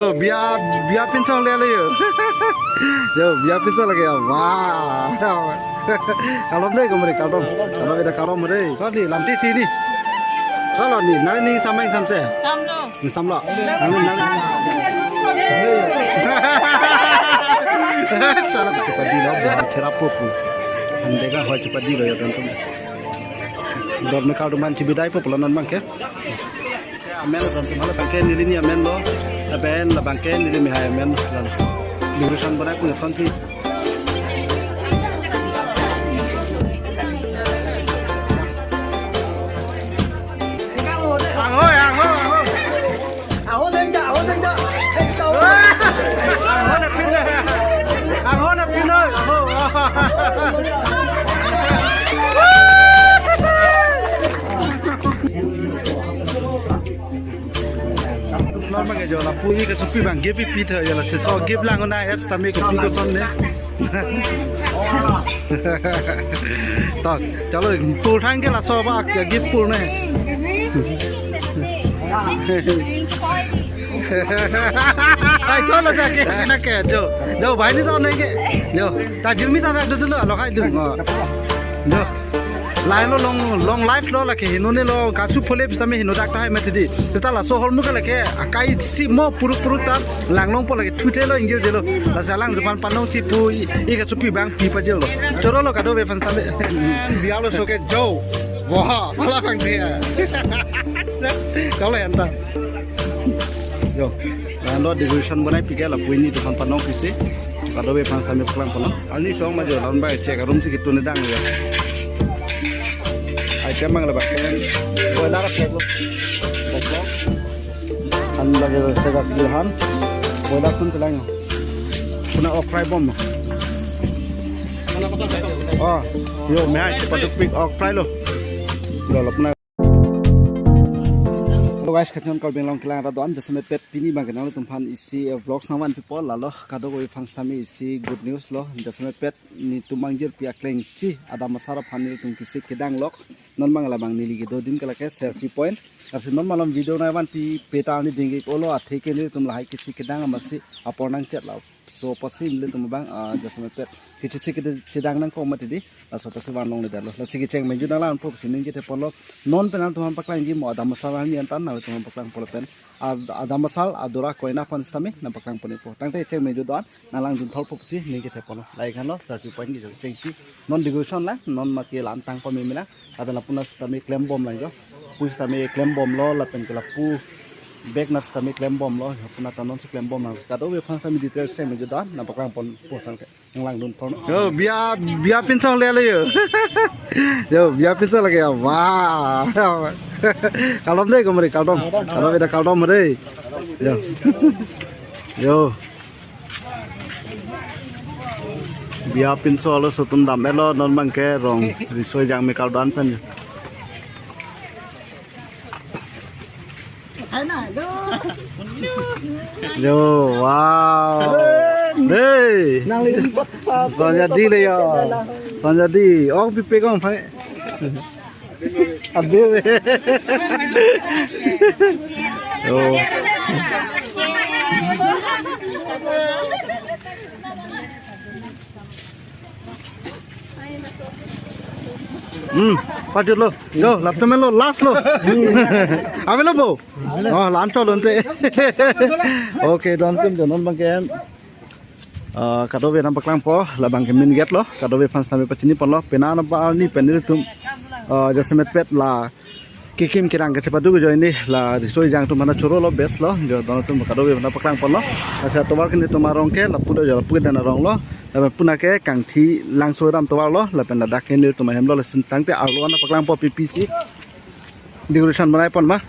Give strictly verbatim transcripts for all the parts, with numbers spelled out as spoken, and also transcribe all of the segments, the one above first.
Biya, biya pinsong le le yo. Yo, biya pinsong lagi ya. Wah. Kardom dei, komre, kardom. Kardom, ida kardom dei. Kardom dei, lamthe si ni. Kardom ni, nangli samai samse. Samlo. Ni samlo. Nangli, nangli. Sala chepadi lo, bahar cherap pupu. Andega ho chepadi lo ya, tonton. Dor me kardom an chibidai pupu lo non abangke. Amen lo, tonton, hala abangke neli ni amen lo. Aben la abangke neli mehai amen lo. Decoration bonai pu tonsi. Ahoi, ahoi, ahoi. Ahoi, ahoi, ahoi. Ahoi, ahoi, ahoi. Lor abangke jo lapu-i kechopi abang gift pi tha, jo lasi laso gift lang na es tame kopi kosonne. To, chalo, pul thang ke laso ba ke gift pul ne. Ai, chalo ja ke na ke jo. Jo, bhai ni to ne ke. Jo, ta jirmi ta rak du du lo, lo khai du. Jo. Lain lo long, long life lo lake heno ne lo kasu phole bisame heno dak tahai mati di. Teta laso ahormu ke lake akai si mo puruk puruk ta langlong po lake thuthe lo ingjir jelo. Lasi alang jupan panong si pu-i, i kachopi abang pi pajir lo. Choro lo kadokave fans tame. Biya lo so ke jo. Wah, pala bang dia. Kalau yang ta. Jo. Lahenlo decoration bonai pi ke lapu-i ni jupan panong pisi. Kadokave fans tame paklang pon lo. Arni song ma jo, lapen abang chek arum si ketun dang ya. Item abang la abang pen. Boiler aphek lo. Aphek lo. An lagi sega kilhan. Boiler tun kelang. Puna ok fry bom. Oh, yo, mehai paduk pik ok fry lo. Lo lo puna. Hello guys, kachinghon Karbi Anglong kelang rat do-an, jasemet pet pini abangke nanglitum aphan isi, eh, vlogs nangvanpipo, lalo kadokave fans tame isi good news lo, jasemet pet netum angjirpi akleng si Adam Asar aphan nelitum kisi kedang lok, non abang labang neli kedo adim ke lake selfie point, lasi non malom video nangvanpipe ta arni dingik olo athe ke nelitum lahai kisi kedang amatsi apor nangchet lo. Laso apotsi nelitum abang, ah, jasemet pet kisi si kede-, kedang nangkok mati di. Laso apotsi van longledetlo. Lasi kecheng menju nanglang po si ning kethe pon lo. Non pen nangtum aphan paklangji mo Adam Asar arni an tan nangtum aphan paklang pon lo pen. Ad-, Adam Asar adura koina aphan sitame nangpaklang pon po. Tangte kecheng menju do-an nanglang dun thor po si ning kethe pon lo. Lahai khan lo, selfie point kecheng si. Non decoration lang, non mati lantang pameme lang. Lapen lapu na sitame klem bom lang jo. Pu sitame klem bom lo, lapen ke lapu bag na sitame klem bom lo. Lapu na ta non si klem bom lang. Kadokave fans tame details kecheng menju do-an nangpaklang pon po tangte. Nanglang dun thor. Yo, biya, biya pinsong le le yo. Yo, biya pinsong lagi ya. Wah. Kardom dei, komre, kardom. Kardom, ida kardom dei. Yo. Yo. Biya pinsong lo, sutun dam-et lo, non abangke rong riso ejang me kardom pen. Yo, wow. Hey. Nang lipat pa. Sonja di le yo. Sonja di. Oh, pipe kong phai. Adi. Oh. Hmm, patut lo. Yo, last time lo, last lo. Ave lo bo. Oh, lancho lonte. Okay, don tum don abangke. Ah, kadokave nangpaklang po, labangke main gate lo, kadokave fans tame pachini pon lo, pena na ba ni pen nelitum. Ah, jasemet pet la kekim kerang kechepaduk ajoine la riso ejang atum aphan choro lo best lo, jo don atum kadokave nangpaklang pon lo. Asa tovar ke netum arong ke lapu do jo lapu ke dan arong lo. Lapen puna ke Kangthi Langso dam tovar lo, lapen ladak ke netum ahem lo, lasi tangte arlo nangpaklang po P P C. Decoration bonai pon ma.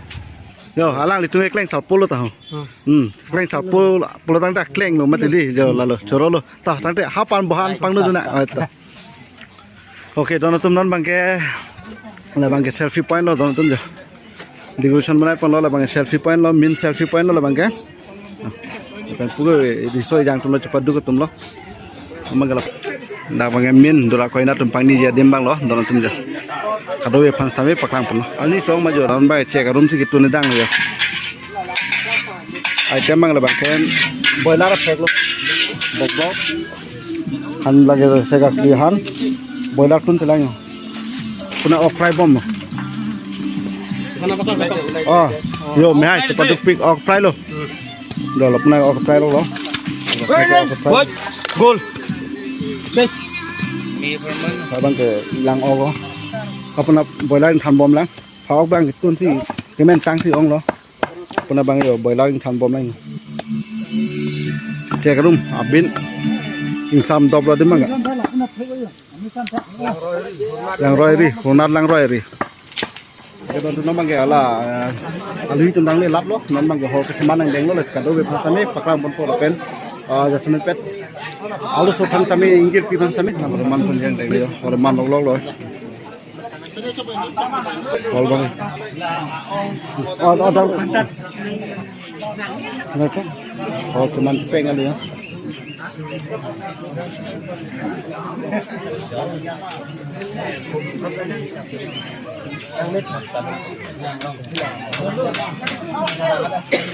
Jo, alanglitum ke kleng salpo lo ta ho. Hmm. Hmm, kleng salpo, pulo tangte kleng lo mati di, jo lalo, choro lo. Ta, tangte hapan bohan pangno duna. Ah, ta. Okay, don atum non abangke, labangke selfie point lo don atum jo. Decoration bonai pon lo labangke selfie point lo, main selfie point lo labangke. Pen puke riso ejang atum lo chepaduk atum lo. Ama galap. Dak abangke main dura koina atum pangniji adim abang lo, don atum jo. Kadokave fans tame paklang pon lo. Arni song ma jo, don abang chek arum si ketun dang jo. Item abang labang ke boiler aphek lo. Bok bok. Han lake sek akli han. Boiler tun telang yo. Puna ok fry bom. Oh, yo mehai cepat duk pik ok fry lo. Lo lo puna ok fry lo lo. Gol. Abang ke lang ok lo. Apuna boiler ingthan bom lang. Phak abang tun si kemen tang si ong lo. Puna abang yo boiler ingthan bom lang. Cek rum abin. Ingthan dop lo adim abang. Langroi ri, honat langroi ri. Kedon tu non abang ke ala, eh, alui tun dang le lap lo, non abang ke hor keseman nang deng lo, le kadokave aphan tame paklang ponpo lapen, ah, jasemen pet. Aluso aphan tame, ingjirpi aphan tame, nam roman pon jang deng lo, roman lok lok lo. Hol abang. Oh, oh, oh. Kenapa? Oh, cuman peng kali ya.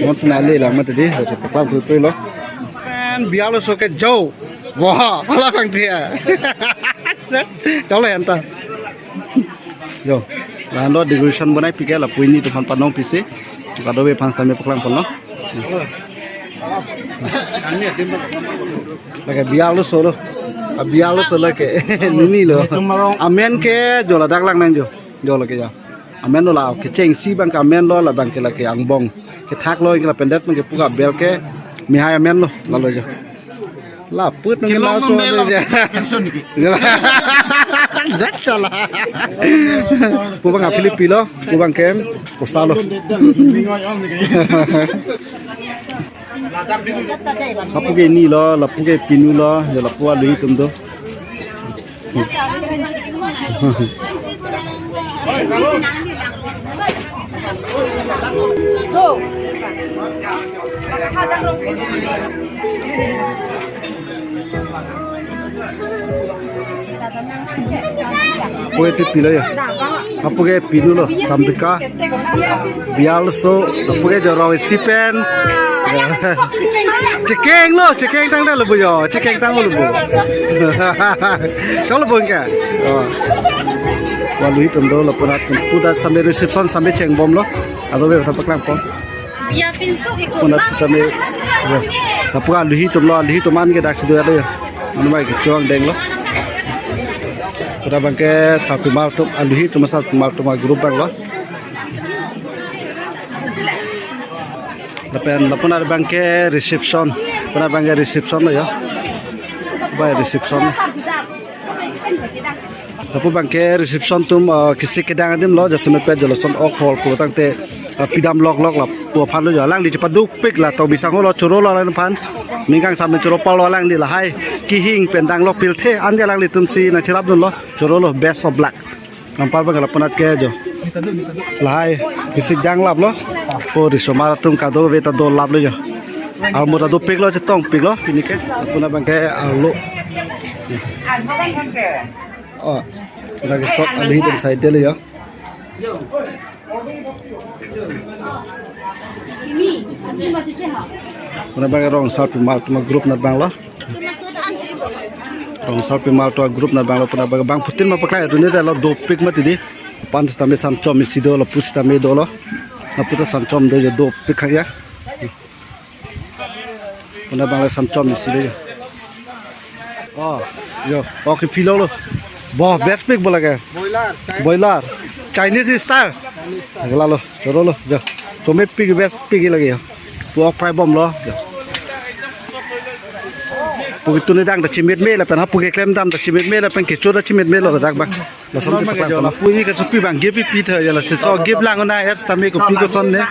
Mon sinali lang mati di, harus paklang pui pui lo. Pen bialo soke jo. Wah, pala kang dia. Chalo anta. Jo, lahan lo decoration bonai pike lapu ini atum aphan panong pisi. Kadokave aphan tame paklang ponlo. Lake bialo solo. A bialo solo ke. Nini lo. Amen ke jo ladak lang nang jo. Jo lake jo. Amen lo la kechengsi abang ke amen lo labang ke lake angbong. Kethak lo ke lapen det abang ke puka bel ke mehai amen lo lalo jo. Laput nang kelong laso melo. Aja. Kesun ki. That's salah. Pu abang a Philippi lo, pu abang kem, kosalo. Lapu ke ini lo, lapu ke pinu lo, ya lapu aluhi atum do. Apo ke tipi lo ya. Apo ke pinu lo, Sambika. Bial so, apo ke jorong isi pen. Chekeng lo, chekeng tang dah lo bu yo, chekeng tang lo bu. Chalo bu ke. Oh. Walu atum do lapu anat atum pu dak sampai reception sampai chengbom lo. Kadokave aphan paklang pon. Ya pinso ke pun dak sitame. Ya. Lapu aluhi atum lo, aluhi atum an ke dak sido ada ya. Anu mai kechuang deng lo. Pu dak abang ke sarpimar atum, aluhi atum sarpimar atum a group abang lo. Lapen, lapu anat abang ke reception. Lapu anat abang ke reception lo ya. Bai reception. Lapu abang ke reception atum, uh, kisi kedang adim lo, jasemet pet joloson ok hol pu tangte, uh, pidam lok lok lapu aphan lo ya. Alangli chepaduk pik la to bisang lo choro lo alangphan. Ning kangsam choro pal lo alangli lahai. Kehing pen dang lok pirthe an alanglitum si nangcherap dun lo. Choro lo, best of luck. Nangpar abang lapu anat ke jo. Lahai, kisik dang lap lo. Po risomar atum kadokave ta do lap lo jo. Almura do pik lo, chetong pik lo, pini ke. Lapu anat abang ke alo. Oh, lagi sok aluhi atum side lo jo. Lapu anat abang rong sarpimar atum a group anat abang lo. Rong sarpimar atum a group anat abang lo, lapu anat abang bangphutin ma paklang atum ne lo dopik mati di. Pan sitame sanchom isi do, lapu sitame dolo. Lapu ta sanchom do jo dopik khang ya. Lapu anat abang le sanchom isi do jo. Oh, jo, okay, pilo lo. Bo, best pik bo lake. Boiler. Boiler. Chinese style. Lalo, choro lo, jo. Chome pik best pik lake jo. Pu ok fry bom lo, jo. Pu ke tuni dang ta chimit me lapen hapu keklem dam ta chimit me lapen kecho ta chimit me lo dak abang. Lason si paklang pon lo. Pu ini kachopi abang gift pi tha ya la si so gift lang na er sitame kopi koson ne.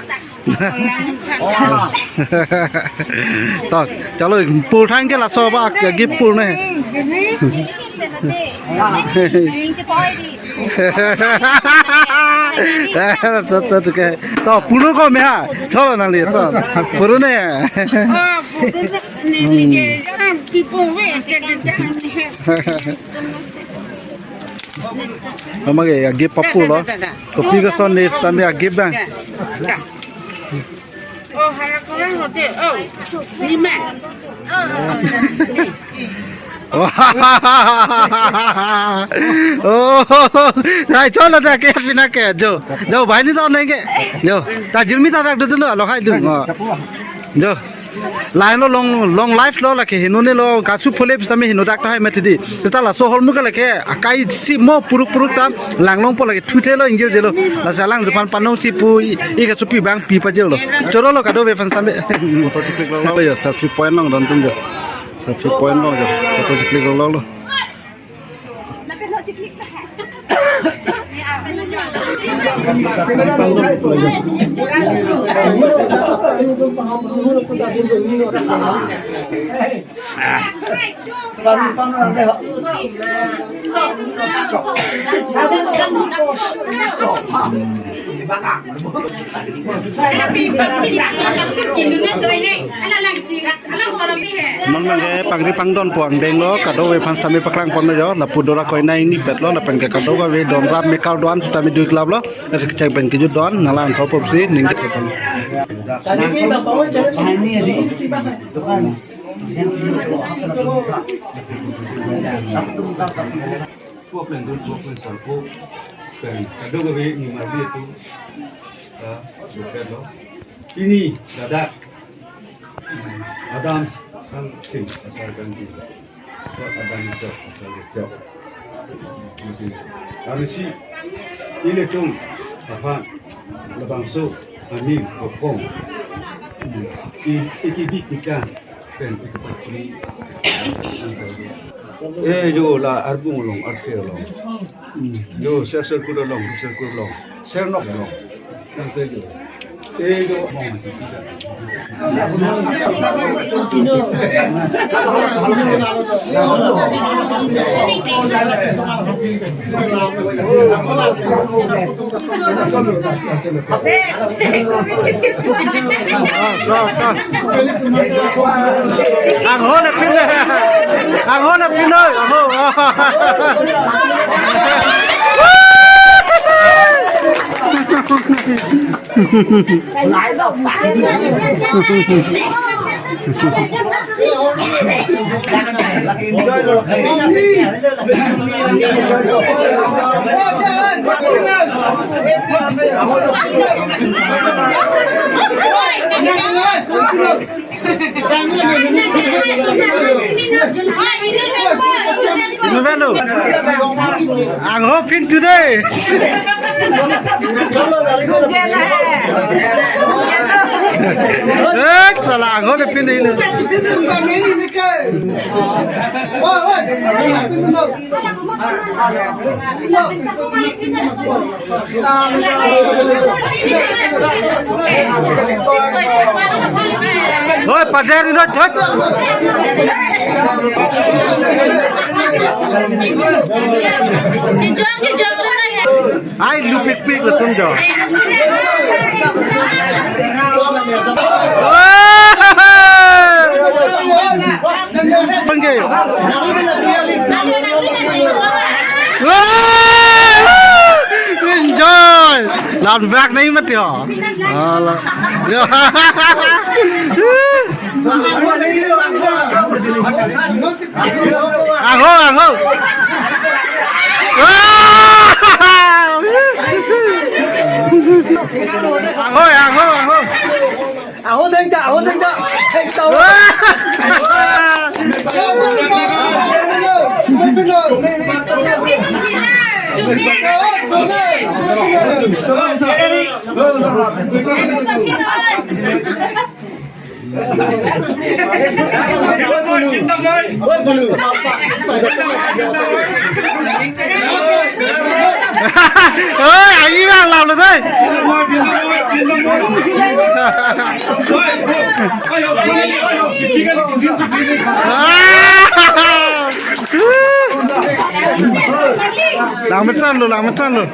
To, chalo pul thang ke laso ba ke gift pul ne. To, pul ko me ha. Chalo nangli so. Pul ne. Mama ke ya gift papu lo. Kopi koson ne sitame ya gift abang. Oh, hara korang hote. Oh, lima. Oh, oh, oh. Oh, nai cholo ta ke pina ke jo. Jo, bhai ni to nai ke. Jo, ta jirmi ta rak dulu lo khai dun. Oh. Jo. Lain lo long, long life lo lake hinone lo kasu phole pistami hino dak tahai methidi. Kita laso holmu ke lake akai si mo puruk puruk tam langlongpo lake thuthe lo ingjir jelo. Lasi alang jupan panong si pu i, i kasu pi bang pi pajel lo. Choro lo Kadokave fans tame. Photo chiklik lo lo. Yo selfie point long don tum jo. Selfie point long jo. Photo chiklik lo lo. Non mangke pangri pangdon po angdeng lo, Kadokave fans tame paklang pon lo jo, lapu dora koinai ni pet lo, lapen ke Kadokave don rap mekar don sitame dui klap lo, cheng pen kejut don, nanglang thopop si, ning. Pok pen dun, pok pen sangko, pen Kadokave ni mari itu, ya, bukan lo. Ini dadak, Adam kan tim asal kan tim. Adam itu asal itu. Mesti. Kami si ilitum apa, labangso, amin, kokong. I, iki di kita. Eh, jo la arbung along, arke along. Jo, ser ser kuda along, ser kuda along. Ser nok along. Eh, jo. Ang ho le pin le. Ang ho le pin le. Ang ho. Novelo. Ang ho pin today. Eh, sala ang ho pin today. Hoi, pajar ni, hoi. Ai, lupik pik latum jo. Pangge. Enjoy. Lan vak nai mat yo. Ala. Yo. Ang ho, ang ho. Ang ho, ang ho, ang ho. Ang ho, deng ta, ang ho, deng ta. Deng ta. Oi, ang ilang lam lo dai. Lang metran lo, lang metran lo.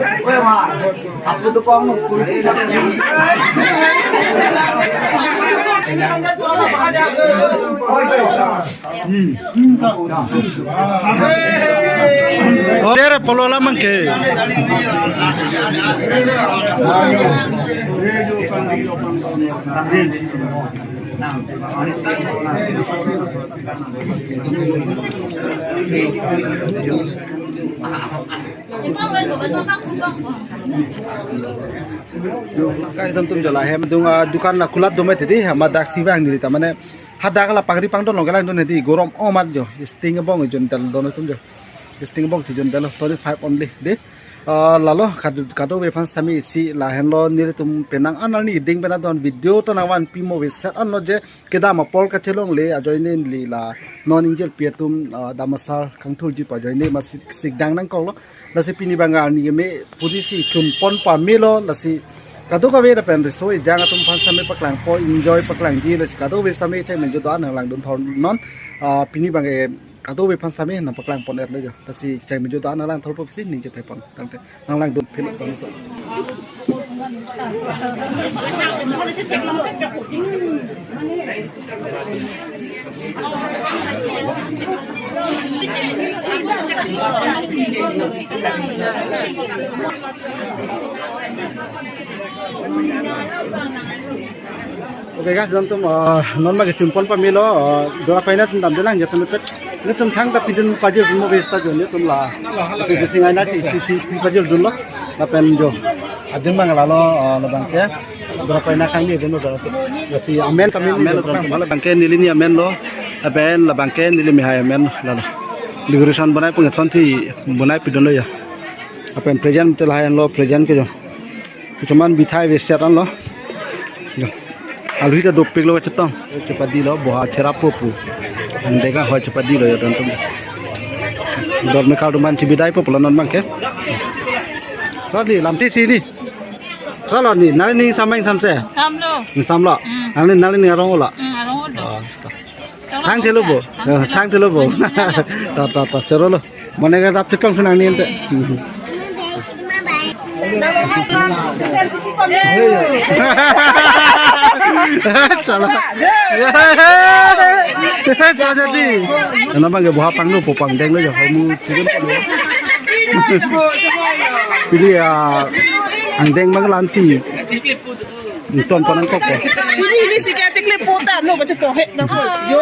Tere polo lamang ke. Guys, don tum jo la hem dung, ah, dukan la kulat dome tadi, hama dak sivang neli ta mane hadak la pagri pangdon lo galang don hedi gorom omat jo, sting bong jo ntal don tum jo. Sting bong ti jon dalo twenty five only de. Ah, lalo kado, kadokave aphan sitame isi lahenlo nelitum penang an arni ding pen adon video ta nangvanpi mo ve set anlo je kedam apor kachelongle ajoine neli la non ingjirpi atum, ah, dam asar kangthurji pu ajoine ma sik, sikdang nangkoklo. Lasi pini abang arni keme puri si chunpon pamelo lasi kadokave lapen riso ejang atum aphan sitame paklangpo enjoy paklangji lasi kadokave sitame chai menjo do-an nanglangdun thor non, ah, pini abang, eh, kadokave aphan sitame nangpaklang pon etlo jo. Lasi chai menjo do-an nanglang thorpo si ning kethai pon. Tangte nanglangdun phil pon to. Okay guys, don tum, ah, non ma kechunpon pamelo, ah, dora paina tum damdelang jatun pet. Netum thangta pidun pajir dun mo besta jo netum la. Tapi di singai na si si si pi pajir dunlo. Lapen jo. Adim abang lalo, ah, labang ke. Dora paina kangni dunlo dora. Ya si amen kami amen lo labang ke neli ni amen lo. Lapen labang ke neli mehai amen lalo. Decoration bonai pung thon si bonai pidunlo ya. Lapen present te lahai lo present ke jo. Kechoman bithai ve set anlo. Jo. Alui ta dopik lo chetong. Chepadilo boha cherap pu. Angdeng ahoi chepadilo ya don tum. Dor mekar duman chibidai po pulo non abang ke. Sir ni lamthe si ni. Sir lo ni nangli ning sameng samse. Samlo. Ning samlo. Hmm. Nangli nangli ning arong lo. Hmm, arong lo. Oh, to. Thang thelo bo. Eh, thang thelo bo. Ta ta ta choro lo. Mane ka rap chetong sunang ni ente. Salah. Salah di. Nana abang ke boha pangno po pangdeng lo ya homu chirim pangno. Pili ya angdeng abang lamsi. Ton ton nangkok ko. Ini ini si kacik le pota no baca tohe na ko. Yo.